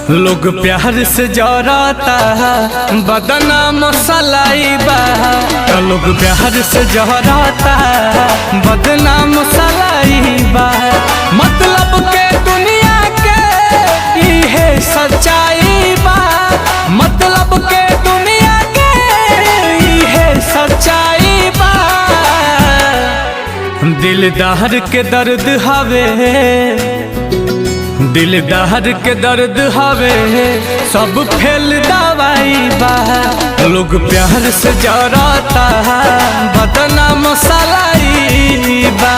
लोग प्यार से जराता बदनाम सलाई बा। लोग प्यार से जराता बदनाम सलाई बा। मतलब के दुनिया के इहे सच्चाई बा। मतलब के दुनिया के इहे सच्चाई बा। दिलदार के दर्द हवे, दिलदार के दर्द हवे, सब फेल दवाई बा। लोग प्यार से जराता बदनाम सलाई बा।